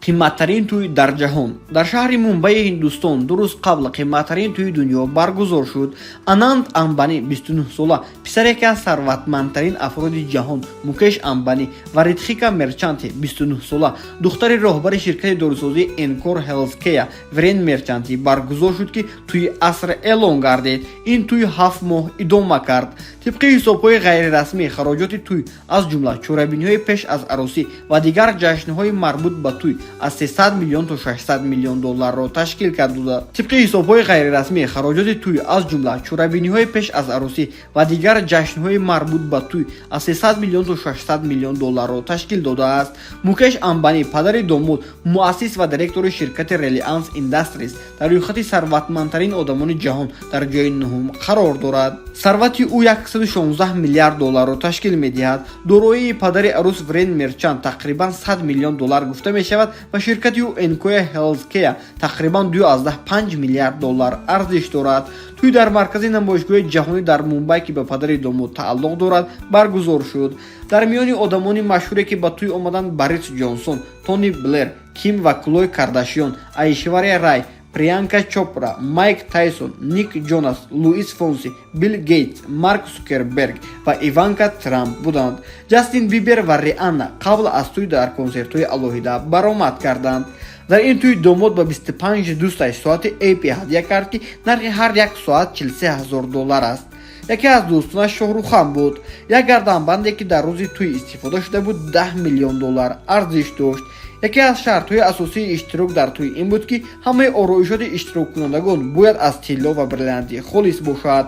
Қиматтарин тӯй дар ҷаҳон. Дар шаҳри Мумбаи Ҳиндустон 2 рӯз қабл қиматтарин тӯи дунё баргузор шуд. Ананд Амбани, 29-сола, писаре яке аз сарватмандтарин афроди ҷаҳон, Мукеш Амбани, ва Ритхика Мерчанти, 29-сола, духтари роҳбари ширкати дорусозии Энкор Хелскея Вирен Мерчанти, баргузор шуд, ки тӯи аср эълон гардид. Ин тӯй 7 моҳ идома кард. Тибқи ҳисобҳои ғайрирасмӣ, хароҷоти тӯй, аз ҷумла чорабиниҳои пеш аз арӯсӣ ва дигар ҷашнҳои марбут ба тӯй, аз 300 миллион то 600 миллион долларро ташкил кард дода. Тибқи ҳисобҳои ғайрирасмӣ, хароҷоти тӯй, аз ҷумла чорабиниҳои пеш аз арӯсӣ ва дигар ҷашнҳои марбут ба тӯй, аз 300 миллион то 600 миллион долларро ташкил додааст. Мукеш Амбани, падари домод, муассис ва директори ширкати Reliance Industries, дар рӯйхати сарватмандтарин одамони ҷаҳон дар ҷои нуҳум қарор дорад. Сарвати ӯ 116 миллиард долларро ташкил медиҳад. Дороии падари арӯс Вирен Мерчант тақрибан 100 миллион доллар гуфта мешавад ва ширкати ӯ Энкоя Хелскея тақрибан 2,5 миллиард доллар арзиш дорад. Тӯй дар маркази намоишгоҳи ҷаҳонӣ дар Мумбай, ки ба падари домод тааллуқ дорад, баргузор шуд. Дар миёни одамони машҳуре, ки ба тӯй омаданд, Борис Ҷонсон, Тони Блер, Ким ва Клой Кардашиён, Айшваря Рай, Приянка Чопра, Майк Тайсон, Ник Ҷонас, Луис Фонси, Билл Гейтс, Марк Сукерберг ва Иванка Трамп буданд. Ҷастин Бибер ва Рианна қабл аз тӯй дар консертҳои алоҳида баромад карданд. Дар ин тӯй домод ба 25 дӯсташ соати Apple ҳадя кард, ки нархи ҳар як соат 43 ҳазор доллар аст. Яке аз дӯстонаш Шоҳрухан буд. Як гарданбанде, ки дар рӯзи тӯй истифода шуда буд, 10 миллион доллар арзиш дошт. Яке аз шартҳои асосии иштирок дар тӯй ин буд, ки ҳамаи ороишоти иштироккунандагон бояд аз тилло ва бриллианти холис бошад.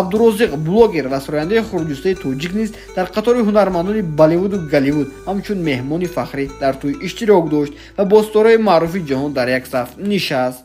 Абдурозиқ, блогер ва сарояндаи хурдҷустаи тоҷик, низ дар қатори ҳунармандони Болливуду Голливуд ҳамчун меҳмони фахрӣ дар тӯй иштирок дошт ва бо ситораи маъруфи ҷаҳон дар як саф нишаст.